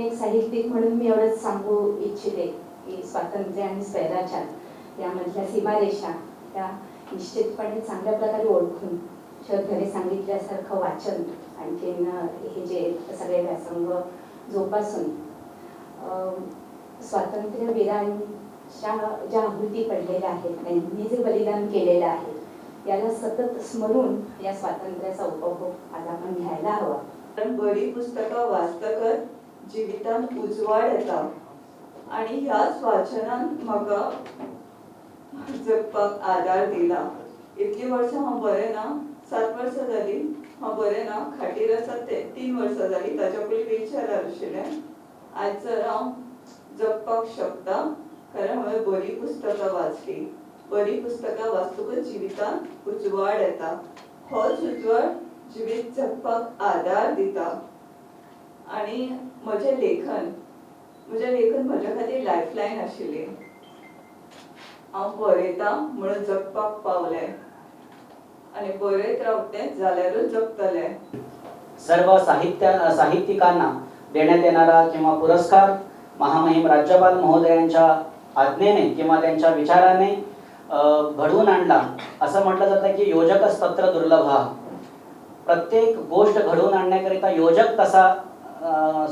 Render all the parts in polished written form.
एक साहित्यिक म्हणून मी एवढंच सांगू इच्छिते की स्वातंत्र्य आणि स्वैराचार यामधल्या सीमारेषा त्या निश्चितपणे चांगल्या प्रकारे ओळखून श्रद्धेने सांगितल्यासारखं वाचन, आणखीन हे जे सगळे व्यासंग जोपासून स्वातंत्र्यवीरांच्या ज्या आहुती पडलेल्या आहेत, त्यांनी जे बलिदान केलेलं आहे, याला सतत स्मरून या स्वातंत्र्याचा उपभोग आज आपण घ्यायला हवा. कारण बरी पुस्तकां वाचतकच जिवितांत उजवाड येता आनी ह्याच वाचनान म्हाका जगपाक आदार दिला. इतलीं वर्सां हांव बरें ना, 7 वर्सां जालीं हांव बरें ना. खाटीर आसा ते 3 वर्सां जालीं. ताच्या पयलीं व्हीलचेरार आशिल्लें. आयज जर हांव जगपाक शकता, कारण हांवें बरीं पुस्तकां वाचलीं. बरीं पुस्तकां वाचतकच जिवितांत उजवाड येता. होच उजवाड जिवीत जगपाक आदार दिता. आनी म्हजें लेखन म्हज्या खातीर लायफलायन आशिल्ली. हांव बरयतां म्हणून जगपाक पावलें आनी बरयत रावतें जाल्यारूच जगतलें. सर्व साहित्यिकांना देण्यात येणारा किंवा पुरस्कार महामहिम राज्यपाल महोदयांच्या आज्ञेने किंवा त्यांच्या विचाराने घडवून आणला. असं म्हटलं जातं की योजकस्तत्र दुर्लभ. प्रत्येक गोष्ट घडवून आणण्याकरिता योजक तसा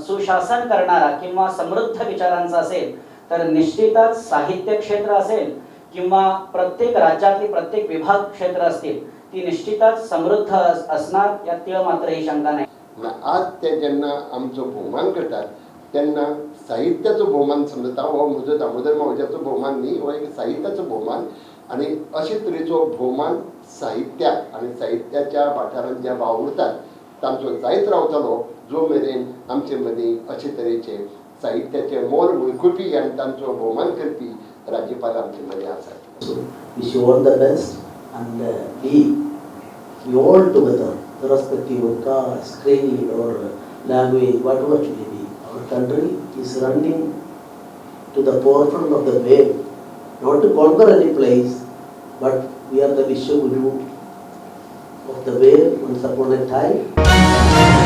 सुशासन करणारा किंवा समृद्ध विचारांचा असेल, तर निश्चितच साहित्य क्षेत्र असेल किंवा प्रत्येक राज्यातली प्रत्येक विभाग क्षेत्र असतील, ती निश्चितच समृद्ध असणार, यात तीळ मात्रही शंका नाही. म्हणून आज ते जेन्ना आमचो भोवमान करतात, तेन्ना साहित्याचो भोवमान समजता. हो म्हजो दामोदर मावज्याचो भोवमान न्ही, हो एक साहित्याचो भोवमान. आनी अशे तरेचो भोवमान साहित्याक आनी साहित्याच्या वाठारांत जे वावुरतात तांचो जायत रावतलो, जो मेरेन आमचे मदीं अशे तरेचे साहित्याचे मोल वळखुपी आनी तांचो भोवमान करपी राज्यपाल आमचे मदीं आसात. So wish you all the best and we all together, irrespective of caste, creed or language, whatever it may be, our country is running to the forefront of the wave, not to conquer any place, but we are the Vishwaguru of the wave once upon a time.